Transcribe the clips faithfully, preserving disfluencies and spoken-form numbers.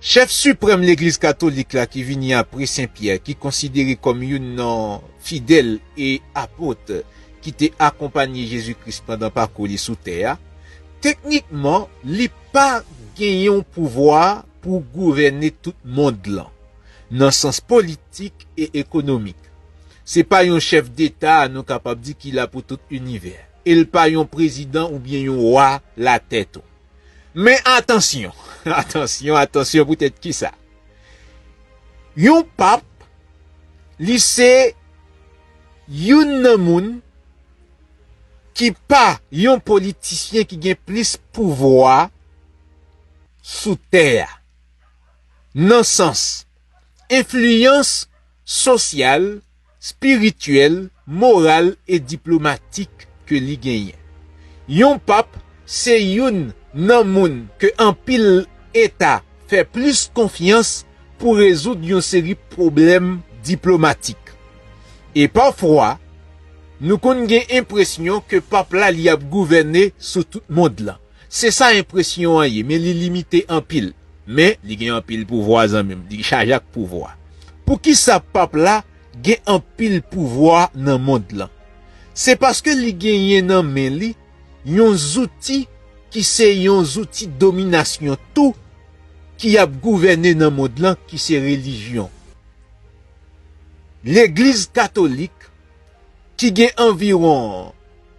Chèf siprèm Legliz Katolik la ki vini apre Sen Pyè, ki konsidere kòm youn nan fidèl e apot ki te akonpanye Jezi Kris pandan pakou li sou tè a, teknikman, li pa gen yon pouvwa pou gouvène tout mond lan, nan sans politik e ekonomik. Se pa yon chèf deta, nou kapab di, ki la pou tout inivè. E l pa yon prezidan oubyen yon wa latè tou. Men atansyon, atansyon, atansyon, poutèt kisa? Yon pap, li se youn nan moun ki pa yon politisyen ki gen plis pouvwa sou tè a, nan sans enfliyans sosyal, espirityèl, moral e diplomatik ke li genyen. Yon pap se youn nan moun ke anpil eta fè plis konfyans pou rezoud yon seri pwoblèm diplomatik. E pafwa, nou konn gen enpresyon ke pap la li ap gouvène sou tout mond lan. Se sa enpresyon an ye, men li limite anpil. Men li gen anpil pouvwa, zanmi m, li chaje ak pouvwa. Poukisa pap la gen anpil pouvwa nan mond lan? Se paske li genyen nan men li yon zouti ki se yon zouti dominasyon tou, ki ap gouvène nan mond lan, ki se relijyon. Legliz Katolik, ki gen anviwon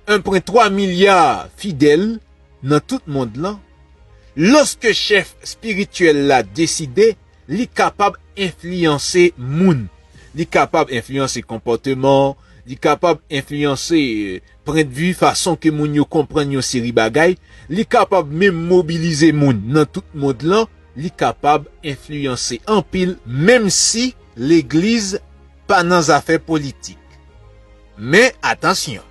en pwen twa milya fidèl nan tout mond lan, lòske chèf espirityèl la deside, li kapab enfliyanse moun. Li kapab enfliyanse konpòteman, li kapab enfliyanse, eh, pwennvi, fason ke moun yo konprann yon seri bagay, li kapab menm mobilize moun nan tout mond lan, li kapab enfliyanse anpil, menm si legliz pa nan zafè politik. Men atansyon,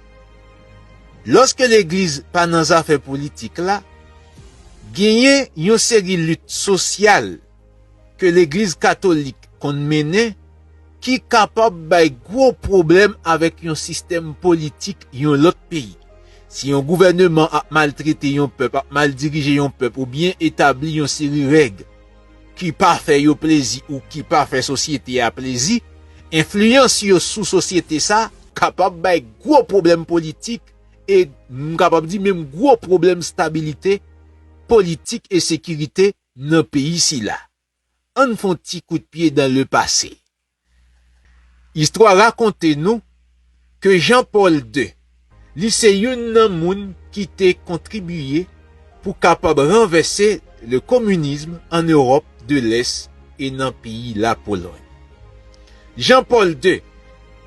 lòske legliz pa nan zafè politik la, genyen yon seri lit sosyal ke legliz katolik konn mennen ki kapab bay gwo pwoblèm avèk yon sistèm politik yon lòt peyi. Si yon gouvèneman ap maltrete yon pèp, ap mal dirije yon pèp, oubyen etabli yon seri règ ki pa fè yo plezi ou ki pa fè sosyete a plezi, enfliyans yo sou sosyete sa kapab bay gwo pwoblèm politik e, m kapab di, menm gwo pwoblèm stabilite politik e sekirite nan peyi sila. Ann fè yon ti kout pye dans le passé. Istwa rakonte nou ke Jean Paul de, li se youn nan moun ki te kontribiye pou kapab ranvèse le communisme en Europe de l'Est e nan peyi Lapolòy. Jean Paul de,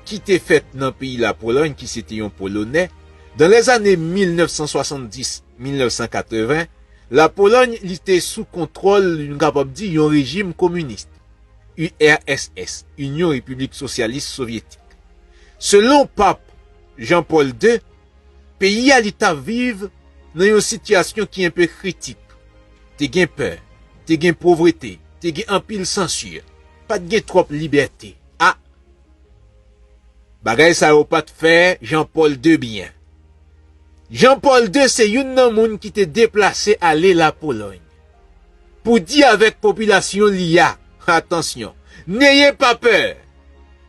ki te fèt nan peyi Lapolòy, ki se te yon Polonè, dans les années mil nèf san swasanndis, mil nèf san katreven, Lapolòy li te sou kontwòl, nou kapab di, yon rejim kominis, U R S S, Inyon Repiblik Sosyalis Sovyetik. Selon pap Jean Paul de, peyi a li t ap viv nan yon sitiyasyon ki enpe kritik. Te gen pè, te gen povrete, te gen anpil sansi, pa t gen twòp libète. A, bagay sa yo pa t fè Jean Paul de byen. Jean Paul de se youn nan moun ki te deplase ale Lapolòy pou di avèk popilasyon li a, atansyon, neye pa pè,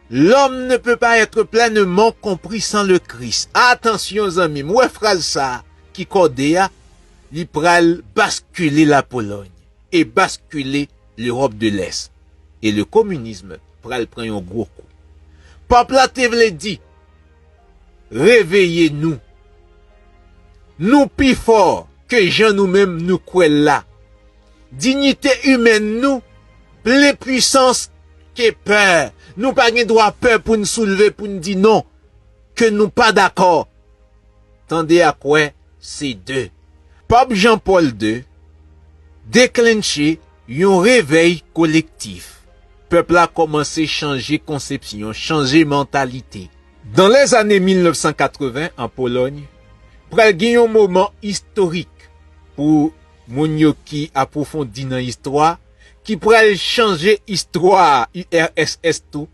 l'homme ne peut pas être pleinement compris sans le Christ. Atansyon, zanmi m, wè fraz sa a ki kòde a, li pral baskile Lapolòy e baskile Lewòp de Lès. E le communisme pral pran yon gwo kou. Pap la te vle di, reveye nou. Nou pi fò ke jan nou menm nou kwè l la. Dinyite imèn nou pli pwisans ke pè. Nou pa gen dwa pè pou n soulve, pou n di non, ke nou pa dakò. Tande ak wè, se de. Pap Jean Paul de deklenche yon revèy kolektif. Pèp la kòmanse chanje konsepsyon, chanje mantalite. Dans les années mil nèf san katreven an Polòy, pral gen yon moman istorik pou moun yo ki apwofondi nan istwa, ki pral chanje istwa U R S S tou.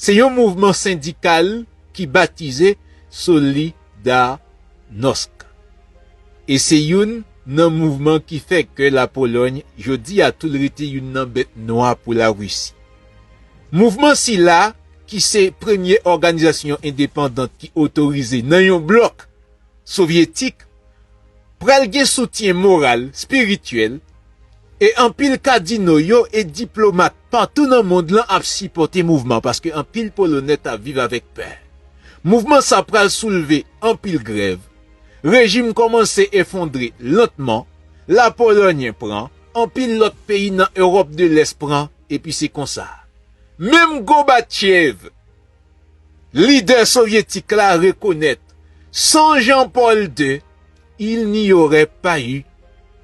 Se yon mouvman sendikal ki batize Solidarnosc. E se youn nan mouvman ki fè ke Lapolòny jodi a tou l rete youn nan bèt nwa pou Larisi. Mouvman sila, ki se premye òganizasyon endepandant ki otorize nan yon blòk sovyetik, pral gen soutyen moral, espirityèl, e anpil kadino yo e diplomat patou nan mond lan ap sipòte mouvman, paske anpil Polonè t ap viv avèk pè. Mouvman sa pral soulve anpil grèv. Rejim kòmanse efondre lantman, Lapolòny pran, anpil lòt peyi nan Ewòp de Lès pran, epi se konsa. Menm Gobatchev, lidè sovyetik la, rekonèt, sans Jean-Paul deux, il n'y aurait pas eu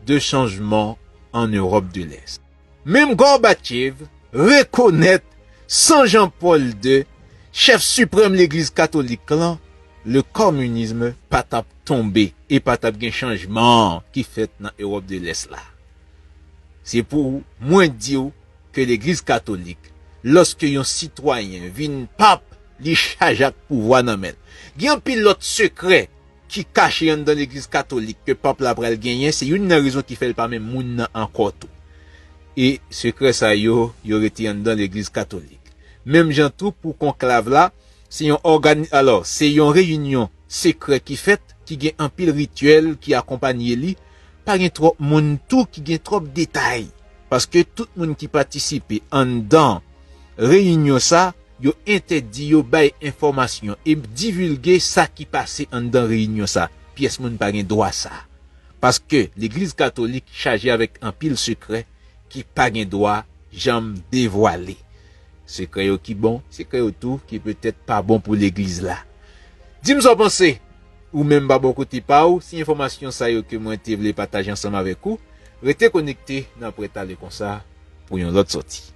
de changement en Europe de l'Est. Menm Gorbatchev rekonèt, sans Jean-Paul deux, chèf siprèm legliz katolik lan, le communisme pa t ap tonbe e pa t ap gen chanjman ki fèt nan Ewòp de Lès la. Se pou mwen di w ke legliz katolik, lòske yon sitwayen vin pap, li chaje ak pouvwa nan men l. Gen anpil lòt sekrè ki kache anndan legliz katolik ke pap la pral genyen, se youn nan rezon ki fè l pa menm moun nan ankò tou. E sekrè sa yo, yo rete anndan legliz katolik. Menm jan tou pou konklav la, se yon ògani-, alò, se yon reyinyon sekrè ki fèt, ki gen anpil rityèl ki akonpanye li, pa gen twòp moun tou ki gen twòp detay. Paske tout moun ki patisipe anndan reyinyon sa, yo entèdi yo bay enfòmasyon e divilge sa ki pase anndan reyinyon sa. Pyès moun pa gen dwa sa. Paske legliz katolik chaje avèk anpil sekrè ki pa gen dwa janm devwale. Sekrè yo ki bon, sekrè yo tou ki petèt pa bon pou legliz la. Di m sa w panse. Ou menm pa bò kote pa w, si enfòmasyon sa yo ke mwen te vle pataje ansanm avèk ou, rete konekte nan Prèt Ale Konsa pou yon lòt sòti.